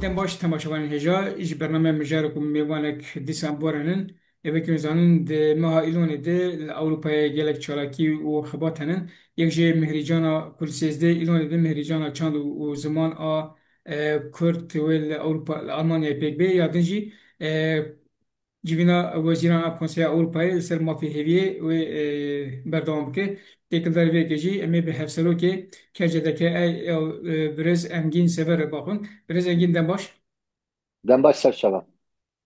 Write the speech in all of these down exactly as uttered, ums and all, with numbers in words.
Em baş temaşevanên hêja ji bername mijarê ku mêvanek dîsan borînin. Ê wekî em zanin di meha Îlonê de li Ewropayê gelek çalakî û xebat henin. Yek jê mihrîcana ku li sêzdeh Îlonê de mihrîcana çand û, û ziman a, e, Kurd wê li Ewropa, li Almanyayê pêk bê, ya din jî, e, civîna wezîran a Konseya Ewropayê li ser mafê hêviyê wê, e, berdewam bike. Têkildarî vê yekê jî em ê bi hevserokê K C D K, e, e, birêz Engîn Sever re baxwin. Birêz Engîn, dem baş. Dem baş, ser çava.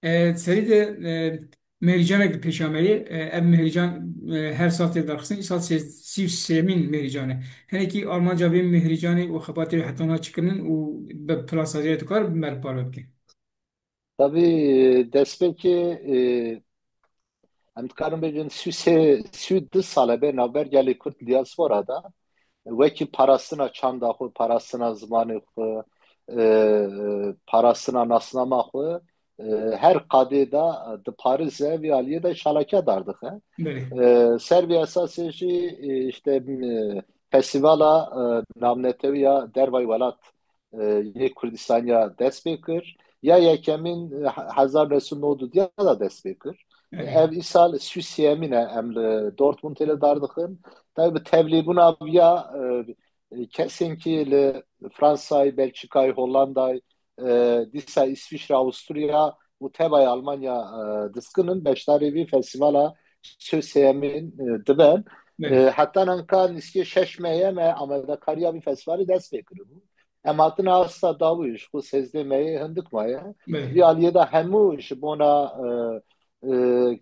E, serî de, e, mehrîcanek di pêşa me ye. E, ev mehrîcan, e, her sal tê darxistin. Îsal sê-, sî û sêyemîn mehrîcan e. Hinekî armanca vê mehrîcanê û xebatê wê heta niha çi kirinin û bi plansaziya dikar bi me re parve bike? Tabî, e, destpêkê, e, em dikarin bêjin sî û sê, sî û du sal e bê navber gelê Kurd diaspora de wekî parastina çanda xwe, parastina zimanê xwe, e, parastina nasnama xwe, e, her qadê de diparize, vî aliyê de çalakiya dar dixe. Belê. E, ser vî esasê jî, e, işte, e, festîvala, e, navnetewî ya dervayî welat, e, yê Kurdistaniya dest pê kir. Ya yekemîn, e, hezar neh sed nod û duya da dest pê kir. Evet. Ev îsal sî û sêyemîn e em li Dortmundê li dar dixin. Tabii bi tevlîbûna viya, e, kesên ki li Fransayê, Belçîkayê, Hollandayê, e, dîsa Îsvîçre, Avusturya û tevayê Almanya, e, diskinin beşdarê vî festîvala sî û sêyemîn, e, dibin. Evet. E, heta nanka nîskê şeş mehê me amadekariya vî festîvalê dest pê kiribû. Em hatine asta dawî ji xwe sêzdeh mehê hindik maye. Belê. Vî aliyê de hemû ji bona, e, e,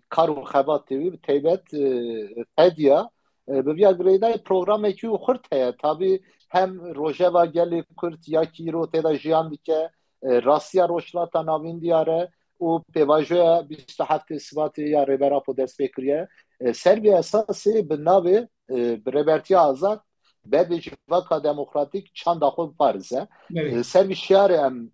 kar û xebatê wî bi taybet, e, qediya. E, bi vîya girêdayî programekî û xurt heye. Tabî hem rojeva gelê Kurd ya ki îro tê de jiyan dike, e, rastiya Rojhilata Navîn diyar e û pêvajoya bîst û heftê Sibatê ya Rêber Apo dest pê kiriye. E, ser vî esasê bi navê, e, bi Rêbertiya Azad berdê civaka demokratîk çanda xwe biparize. Belê. E, ser vî şiarê em,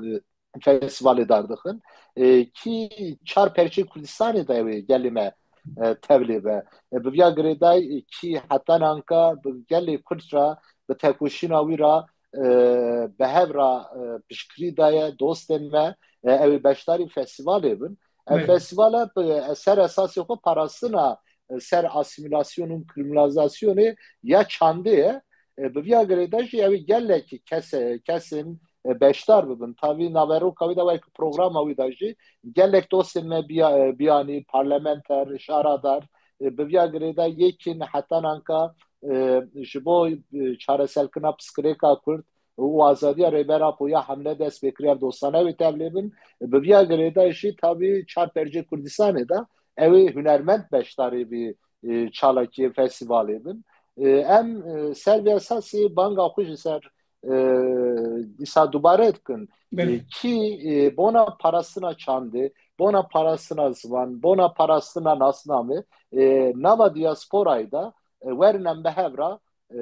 e, festîvalê dar dixin. E, kî çar perçê Kurdistanê de wê gelê me, e, tevlê be. E, bi vîya girêdayî kî heta nanka bi gelê Kurd re, bi tekoşîna wî re, e, bi hev re, e, piştgirî daye dostên me, e, ew ê beşdarî festîvalê bin. Ev Evet. festîvala, e, ser esasê xwe parastina, e, ser asîmîlasyon û kriminalizasyonê ya çandê ye. E, bi vîya girêdayî jî ew ê gelekî kes-, kesên, e, beşdar bibin. Tavî naveroka wî de wek programa wî de jî gelek dostên me biya-, e, biyanî, parlamenter, şaradar, e, bi vîya girêdayî yekîn heta nanka, e, ji bo, e, çareserkirina pirsgirêka Kurd û azadiya Rêber Apo ya hemle dest pê kiriye, dostane wê tevlê bin. Bi vîya girêdayî jî tabî çar perçê Kurdistanê de ew ê hunermend beşdarê vî, e, çalakiyê festîvalê bin. E, em, e, ser vê esasê banga xwe ji ser, e, dîsa dubare dikin. Belê. E, kî, e, bona parastina çandê, bona parastina ziman, bona parastina nasnamê, e, nava diasporayê de, e, werin em bi hev re, e,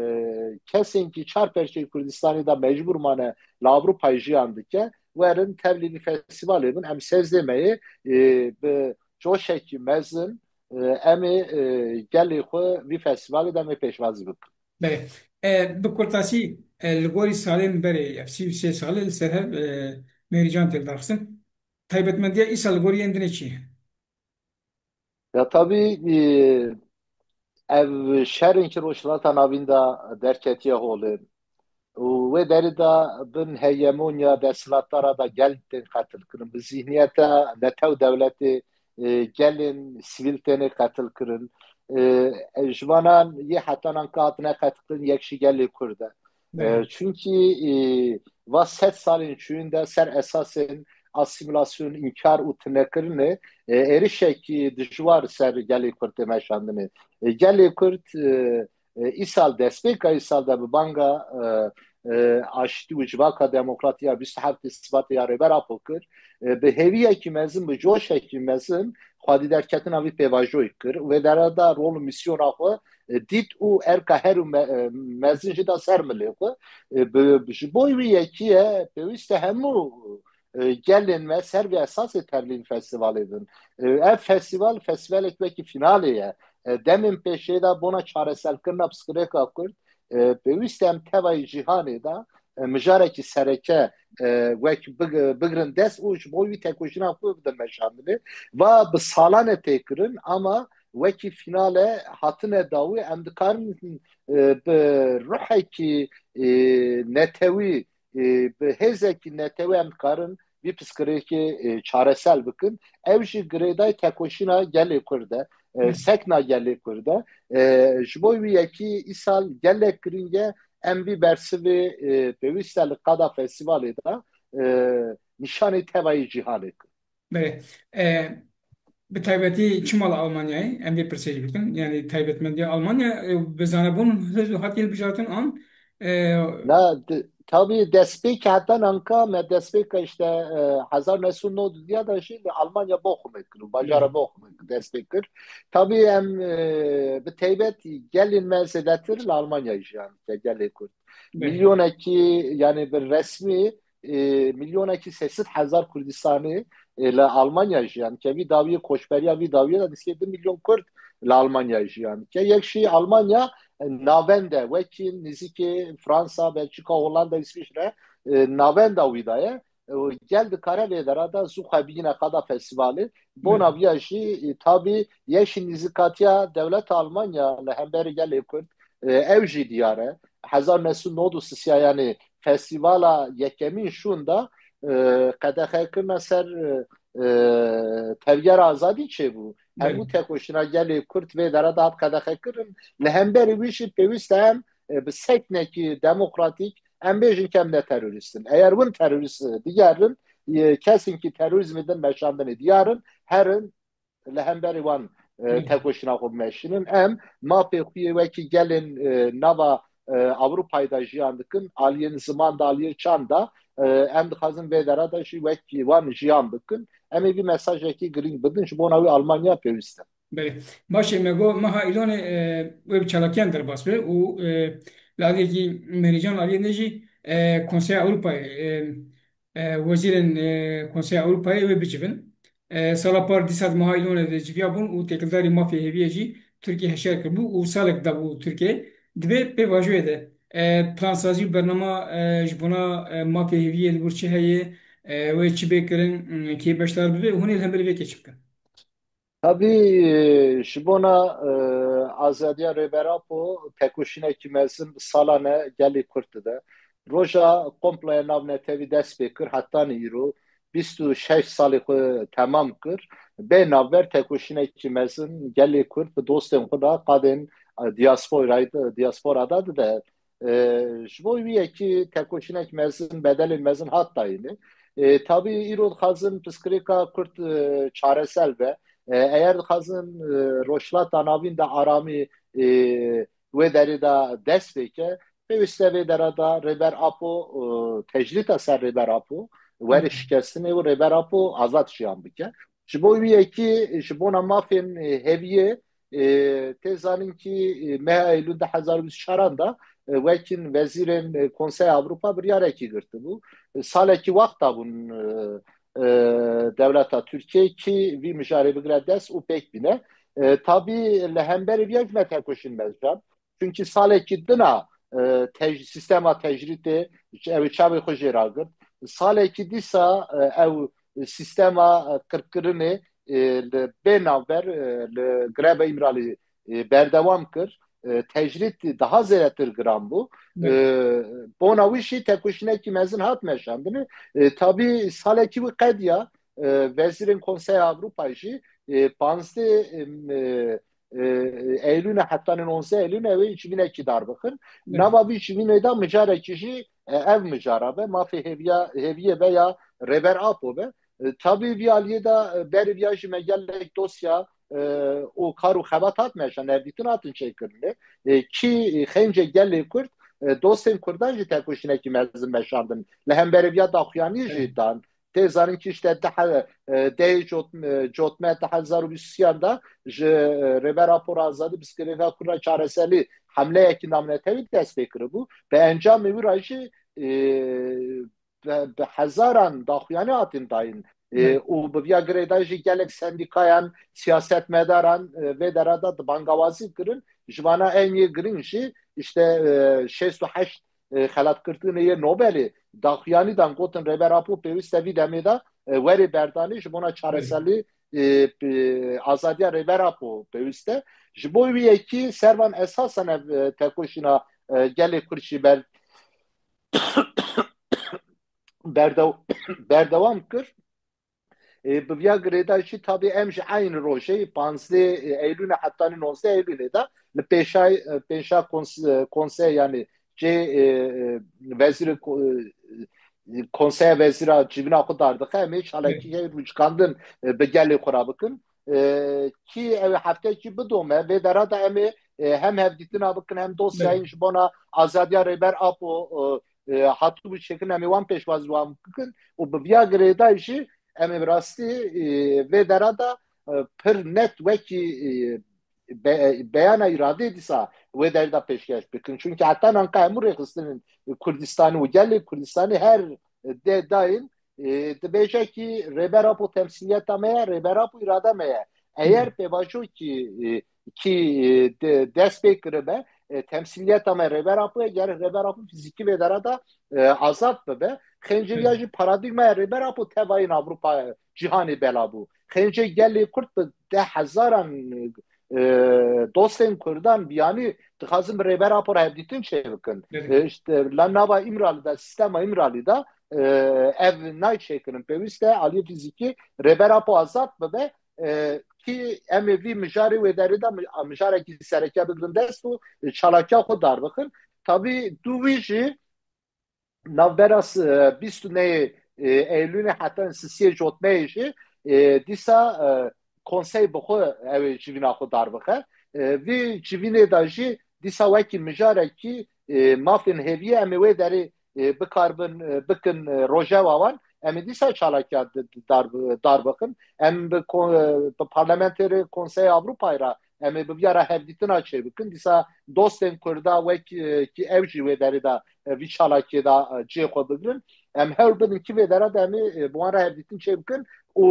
kesên ki çar perçeyê Kurdistanê de mecbûr mane li Ewropayê jiyan dike, werin tevlî vî festîvalê bin. Em sêzdeh mehê, e, bi coşekî mezin, e, em ê, e, gelê xwe vî festîvalê de em ê pêşwazî bikin. Belê. E, bi kurtasî, e, li gorî salên berê, ev sî û sê sal e li ser hev, e, mêrîcan tê lidarxistin. Taybetmendiya îsal li gorî yên dinê çi ye? Ya tabî, e, ev şerên ki Rojhilata Navîn de derketiye holê û wê derê de bin hegemonya desthilatdara de gel tên qetil kirin. Bi zihniyeta netew dewletê, e, gelên sivîl têne qetil kirin. E, e, ji vanan yê heta nanka hatine qetil kirin yek jî gelê Kurd e. E, Evet. Çunkî, e, va sed salên çûyîn de ser esasên asîmîlasyon, înkar û tunekirinê, e, êrişekî dijwar ser gelê Kurd tê meşandinê. E, gelê Kurd, e, e, îsal destpêka îsal de bi banga, e, e, aştî û civaka demokratî ya bîst û heftê Sibatê ya Rêber Apo kir. E, bi hêviyekî mezin, bi coşekî mezin xwedî derketina vî pêvajoyê kir. Wê dera de rol û mîsyona xwe, e, dît û erka her û me-, e, mezin jî da ser milê xwe. E, bi, ji bo wî yekî ye, pêwîst e hemû, e, gelên me ser vê esasê tevlî festîvalê bin. E, ev festîval, festîvalek wekî fînalê ye. E, demên pêşê de bona çareserkirina pirsgirêka Kurd, e, pêwîst e em tevayî cîhanê de e, mijarekî sereke, e, wek big-, bigrin dest û ji bo wî tekoşîna xwe bidin meşandinê. Va bi salan e tê kirin, ama wekî fînale hatine dawî, em dikarin, e, bi ruhekî, e, netewî, e, bi hêzekî netewî em dikarin vî pirsgirêkê, e, çaresel bikin. Ew jî girêdayî tekoşîna gelê Kurd e, e, Hı. sekna gelê Kurd e. E, ji bo wî yekî îsal gelek girîng e em vî bersivê, e, pêwîst e li qada festîvalê de, e, nîşanî tevayî cîhanê kin. Belê. E, bi taybetî çima li Almanyayê? Em vê pirsê jî bikin. Yanî taybetmendiya Almanya, e, bi zanebûn hatiye hilbijartin an, e, Na, d-, tabî destpêk heta nanka me destpêka işte, e, hezar neh sed û nod û diya de jî li Almanya Bochum kir û bajara Bochum destpêk kir. Tabî em, e, bi taybet gelên me zêdetir li Almanya jiyan ke gelê Kurd. Belê. Milyonekî, yani bir resmî, e, milyonekî sê sed hezar Kurdistanî, e, li Almanya jiyan. Ke vî dawiyê koçberiya vî dawiyê de distê du milyon Kurd li Almanya jiyan. Ke yek jî Almanya, e, navende, wekî nizîkê Fransa, Belçika, Hollanda, Îsviçre, e, navenda wî de ye. E, gel dikare vê dera de zû xwe bîne qada festîvalê. Bona Hı. viya jî, e, tabî yek jî nizîkatiya dewleta Almanya li hemberî gelê Kurd, e, ew jî diyar e. Hezar neh sed û nod û sisiya, yani festîvala yekemîn şûn de, e, qedexekirina ser, e, e, tevgera azadî çêbû. Hemû Belê. tekoşîna gelê Kurd vê dera de hat qedexekirin. Li hemberî wî jî pêwîst e em, e, bi seknekî demokratîk em bêjin ke em ne terorîst in. Eger win terorîst, e, digerin, e, kesên ki terorîzmê din meşandinê diyar in, herin li hemberî wan, e, Hı. tekoşîna xwe bimeşînin. Em mafê xwe yê wekî gelên, e, nava, e, Ewropayê de jiyan dikin, aliyên ziman de, aliyê çand de, e, em dixwazin vê dera de jî wekî wan jiyan bikin. Em ê vî mesajekî girîng bidin, ji bona wî Almanya pêwîst e. Belê. Baş e, me got meha Îlonê, e, wê bi çalakiyan derbas be û, e, li aliyekî Mehrican, aliyê din jî, e, Konseya Ewropayê, e, e, wezîrên, e, Konseya Ewropayê wê bicivin. E, sala par dîsa di meha Îlonê de civiyabûn û têkildarî mafê hêviyê jî Tirkiye hişyar kiribû û salek dabû Tirkiye. Dibê pê vajoyê de, e, plansazî û bernama, e, ji bona, e, mafê hêviyê li wir çi heye, e, wê çi bê kirin, m, kê beşdar bibe û hûn ê li hemberî vê kê çi bikin? Tabî, e, ji bona, e, azadiya Rêber Apo tekoşînekî mezin bi salan e gelê Kurd dide. Roja komploya navnetewî dest pê kir, hetanî îro bîst û şeş salê xwe temam kir. Bê navber tekoşînekî mezin gelê Kurd bi dostên xwe de qadên, e, diasporayê de, diaspora de dide. E, ji bo wî yekî tekoşînek mezin, bedelên mezin hat dayînê. E, tabî îro dixwazin pirsgirêka Kurd, e, çaresel be. E, eger dixwazin, e, Rojhilata Navîn de aramî, e, wê derê de dest pê ke, pêwîst e vê dera de Rêber Apo, e, tecrîta ser Rêber Apo were Hı. şikestinê û Rêber Apo azad jiyan bike. Ji bo wî yekî ji bona mafên, e, heviyê, e, tê zanîn kî, e, meha Eylûl du hezar û bîst û çaran de, e, wekîn wezîrên, e, Konseya Ewropa biryarekî girtibû. E, salekî wexta bûn, e, e, dewleta Tirkiyê kî vî mijarê bigire dest û pêk bîne. E, tabî li hemberî viya jî me tekoşîn mezcan. Çunkî salekî dina, e, tej-, sîstema tecrîtê, ew çavê xwe jê ragirt. Salekî dîsa, e, ew sîstema, e, qirkirinê, e, li bê navber, e, li Gireva Îmralî, e, berdewam kir. E, tecrît daha zêdetir giran bû. E, Evet. bona wî jî tekoşînekî mezin hat meşandinê. E, tabî salekî wî qediya, e, wezîrên Konseya Ewropa jî, e, panzdeh, e, e, Eylûne, hetanî nonzdeh Eylûne wê civînekî darbixin. Evet. Nava vî civînê de micarekî jî, e, ev micara be, mafê hêviya, hêviyê be ya Rêber Apo be. E, tabî vî aliyê de, e, berî viya jî me gelek dosya, e, û kar û xebat hat meşan, hevdîtin hatin çêkirinê. E, kî, e, xêncê gelê Kurd, e, dostên Kurdan jî tekoşînekî mezin meşandin. Li hemberî viya daxuyanî jî Evet. dan. Tê zanîn kî işte daha, e, dehê cot-, e, cotme du hezar û bîst û sêyan de ji, e, Rêber Apo re azadî pirsgirêka Kurd re çareserî hemleyekî navnetewî dest pê kiribû. Bi encamê wî re jî, e, bi, bi hezaran daxuyanî hatin dayîn. E, Evet. û bi viya girêdayî jî gelek sendîkayan, siyasetmedaran, e, vê dera de di bangawazî kirin. Ji vana en yê girîng jî işte, e, şêst û heşt e, xelatkirinê yê Nobelê daxuyanî dan, gotin Rêber Apo pêwîst e vî demê de, e, werê berdanê ji bona çareserî, e, e, azadiya Rêber Apo pêwîst e. Ji bo wî yekî servan esasen ev, e, tekoşîna, e, gelê Kurd jî ber-, berdew-, berdewam kir. E, bi viya girêdayî jî tabî em ji eyn rojê, panzdeh Eylûlê hetanî nozdeh Eylûlê de li pêşay-, e, pêşa kons-, e, konsey, yanî cê, e, e, vezîrê ko-, e, konseya vezîra civîna xwe dar dixe, em ê çalakî rûçikandin, e, bi gelê xwe re bikin. E, kî ew heftekî bidome, vê dera de em ê, e, hem hevdîtina bikin, hem dosyayên ji bona azadiya Rêber Apo, e, e, hatibû çêkirin, em ê wan pêşwazî wan bikin û bi viya girêdayî jî em ê bi rastî, e, vê dera de, e, pir net wekî, e, be-, beyana îradê dîsa wê derê de pêşkeş bikin. Çunke heta nanka hemû rêxistinên Kurdistanê û gelê Kurdistanê her dê dayîn, e, dibêje kî Rêber Apo temsîliyeta me ye, Rêber Apo îrada me ye. Eyer pêvajo kî, e, kî, e, de-, dest pê kiribe, e, temsîliyeta me Rêber Apo ye, gerek Rêber Apo fîzîkî vê dera de, e, azad bibe. Xêncê viya jî paradîgmaya Rêber Apo tevayên Ewropa, cîhanê bela bû. Xêncê gelê Kurd bi deh hezaran, e, dostên Kurdan biyanî dixwazin bi Rêber Apo re hevdîtin çêbikin. E, işte, la nava Îmralî de, sîstema Îmralî de, e, ev nayê çêkirin. Pêwîst e aliyê fîzîkî Rêber Apo azad bibe. E, kî em ê vî mijarê wê derê de mi-, mijarekî sereke bigrin dest û, e, çalakiya xwe dar bixin. Tabî dû wî jî navbera s-, e, bîst û nehê, e, Eylûlê heta sisiyê cotmeyê jî, e, dîsa, e, konsey bi xwe ew ê civîna xwe dar bixe. E, vî civînê de jî dîsa wekî mijarekî, e, mafên hêviyê em ê wê derê, e, bikaribin, e, bikin, e, rojewa wan. Em ê dîsa çalakiya di-, di-, dar, dar bixin. Em bi ko-, e, bi parlamenterê Konseya Ewropayê re em ê bi viya re hevdîtina çêbikin. Dîsa dostên Kurda wek, e, kî ew jî wê derê de, e, vî çalakiyê de, e, cihê xwe bigirin. Em hewl bidin kî vê dera de em ê, e, bi wan re hevdîtin çêbikin û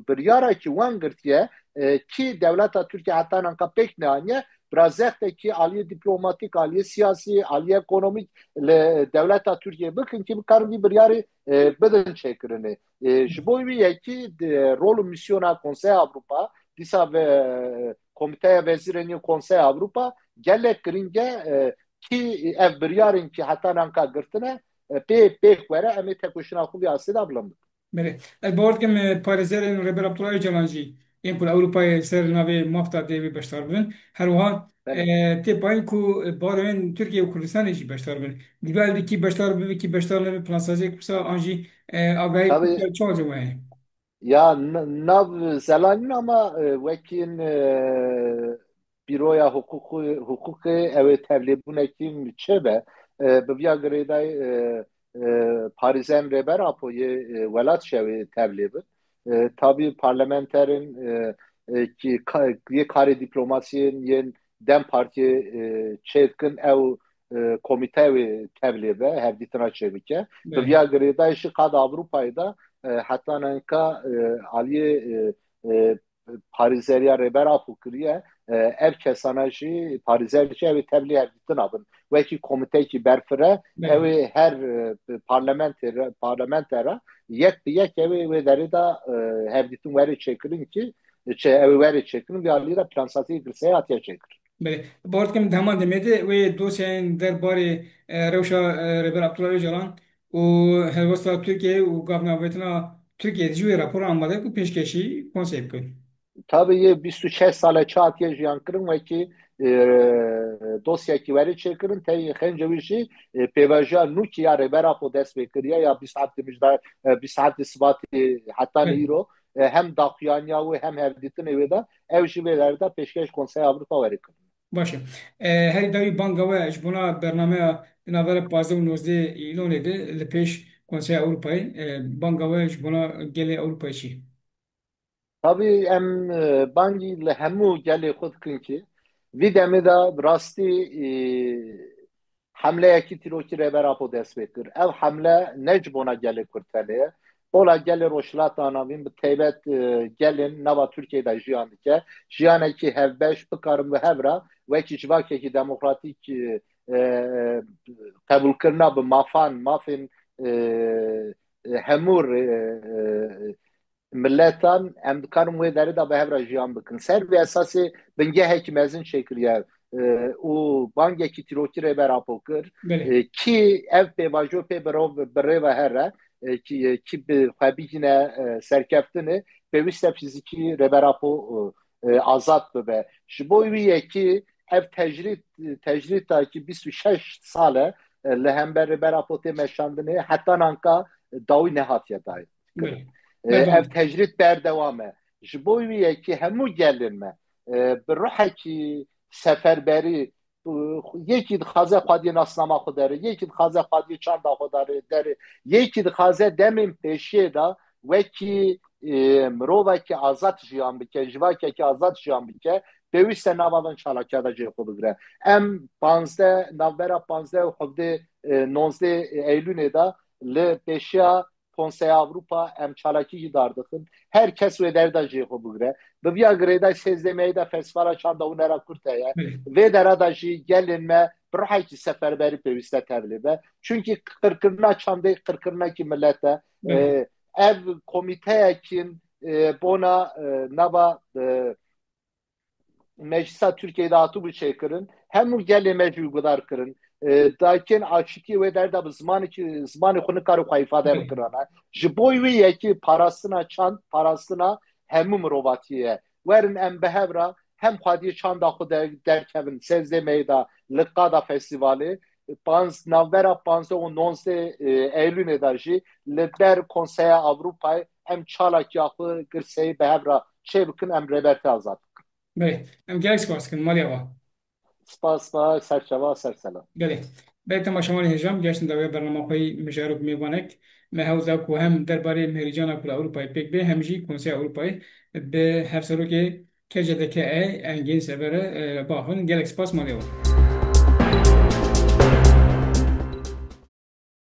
biryara kî wan girtiye, e, kî dewleta Tirkiye heta nanka pêk neaniye, bi ra zextekî aliyê dîplomatîk, aliyê siyasî, aliyê ekonomîk li dewleta Tirkiye bikin kî bikarin vî biryarê, e, bidin çêkirinê. E, ji bo wî yekî di rol û mîsyona Konseya Ewropa, dîsa ve Komîteya Vezîrên yê Konseya Ewropa gelek giring e, e, kî ev biryarên kî heta nanka girtine, e, pê pêk were, em ê tekoşîna xwe vî astê de bilind bikin. Belê. Ez bawer dikim, e, parêzerên Rêber Abdullah Ocalan jî ên ku li Ewropayê ser navê maf de dê wê beşdar bibin. Her wiha, Belê. e, tê payîn ku, e, baroyên Tirkiye û Kurdistanê jî beşdar bibin. Divê kî beşdar bibe, kî beşdar nebe, plansaziyek wisa an jî, e, agahiyek Tabii. wisa çawa heye? Ya n-, nav zelanîn ama, e, wekî, e, Bîroya Hiqûqî, Hiqûqê ew ê tevlêbûnekî çêbe. E, bi viya girêdayî, e, e, parêzerên Rêber Apo yê, e, welat jî ew ê tevlê bin. E, tabî parlamenterên, e, e, kî ka-, yê karê dîplomasiyên yên DEM Partiyê, e, çêdikin ew, e, komîte wê tevlê be, hevdîtina çêbike. Bi Belê. viya girêdayî jî qada Ewropayê de, e, heta nanka, e, aliyê, e, e, parêzeriya Rêber Apo kiriye, e, ev kesana jî parêzer jî ew ê tevlî hevdîtina bin. Wekî komîtekî berfire, Belê. ew ê her, e, parlamentê re, parlamente re yek bi yek ew ê wê derê de, e, hevdîtin were çêkirin kî, çe-, ew ê were çêkirin, vî alî de plansaziyê girseyê hatiye çêkirin. Belê. Bawer dikim di heman demê de wê dosyayên der barê, e, rewşa, e, Rêber Abdullah Ocalan û helwesta Tirkiyeyê û gavnavêtina Tirkiyeyê dijî wê rapora amade ku pêşkêşî konseyê bikin. Tabi yê bîst û şeş sale çi hatiye jiyan kirin wekî, e, dosyekî were çêkirin, tey xêncê wî jî, e, pêvajoya nû kî ya Rêber Apo dest pê kiriye ya bîst heftê mijda-, e, bîst heftê Sibatê hetanî Belê. îro, e, hem daxuyaniya wê hem hevdîtinê wê de ew jî vê derê de pêşkêş Konseya Ewropa were kirin. Baş e. E, herî dawî banga we ji bona bernameya di navbera pazdeh û nozdeh Îlonê de li pêş Konseya Ewropayê, e, banga we ji bona gelê Ewropayê çi? Tabî em, e, bangî li hemû gelê xwe dikin kî vî demê de bi rastî, e, hemleyekî tîrokî Rêber Apo dest pê kir. Ev hemle ne ji bona gelê Kurd tenê ye. Pola gelê Rojhilata Navîn bi taybet, e, gelên nava Tirkiyeyê de jiyan dike. Jiyanekî hevbeş bikarin bi hev re wekî civakekî demokratîk, e, e, qebûlkirina bi mafan, mafên, e, e, hemû, e, e, miletan, em dikarin wê derê de bi hev re jiyan bikin. Ser vê esasê bingehekî mezin çêkiriye, e, û bangekî tîrokî Rêber Apo kir, Belê. e, kî ev pêvajo pê bi rov-, bi rê ve here, e, kî, e, kî bi xwe bigîne, e, serkeftinê, pêwîst e fîzîkî Rêber Apo, e, e, azad bibe. Ji bo wî yekî ev tecrîd, tecrîdakî bîst û şeş sal e, e, li hember Rêber Apo tê meşandinê, heta nanka dawî nehatiye dayîn. Belê. E, Berdewam. Ev tecrîd berdewam e. Ji bo wî yekî hemû gelên me, e, bi ruhekî seferberî, e, yekî dixwaze xwediyê nasnama xwe dere, yekî dixwaze xwediyê çanda xwe dere, dere, yekî dixwaze demên pêşiyê de wekî, e, mirovekî azad jiyan bike, civakekî azad jiyan bike, pêwîst e nava van çalakiya de cihê xwe bigire. Em panzdeh, navbera panzdeh û hevdeh, e, nonzdeh Eylûnê de li pêşiya Konseya Ewropa em çalakî jî dar dixin. Her kes wê derê de cihê xwe bigire. Bi viya girêdayî sêzdeh Meyê de Festîvala Çanda Hunera Kurd heye. Belê. Vê dera de jî gelên me bi ruhekî seferberî pêwîst e tevlî be. Çunkî qirkirina çandê qirkirinekî milet e. Belê. E, ev komîteyekîn, e, bona, e, nava, e, Meclisa Tirkiyeyê de hatibû çêkirin. Hemû gelê me jî guhdar kirin. E, dayikên aşikî wê derê de bi zimanekî, zimanê xwe nikare xwe îfade Belê. bikirane. Ji bo wî yekî parastina çand, parastina hemû mirovatiyê ye. Werin em bi hev re hem xwediyê çanda xwe de-, derkevin, sêzdeh Meyê de li qada festîvalê, panz-, navbera panzdeh û nonzdeh, e, Eylûnê de jî li ber Konseya Ewropayê em çalakiya xwe girseyî bi hev re çêbikin, em Rêbertî azad bikin. Belê, em gelek spas dikin, Malya wa. Spas, spas, ser çava, ser selam. Belê. Belê temaşevanê hêja, em geştin dawiya bernama xwe yî mijarok mêvanek. Me hewl da ku hem derbarê mêrîcana ku li Ewropayê pêk bê, hem jî Konseya Ewropayê bi hevserokê K C D K E Engin Sever re, e, baxin. Gelek spas, Malya wa.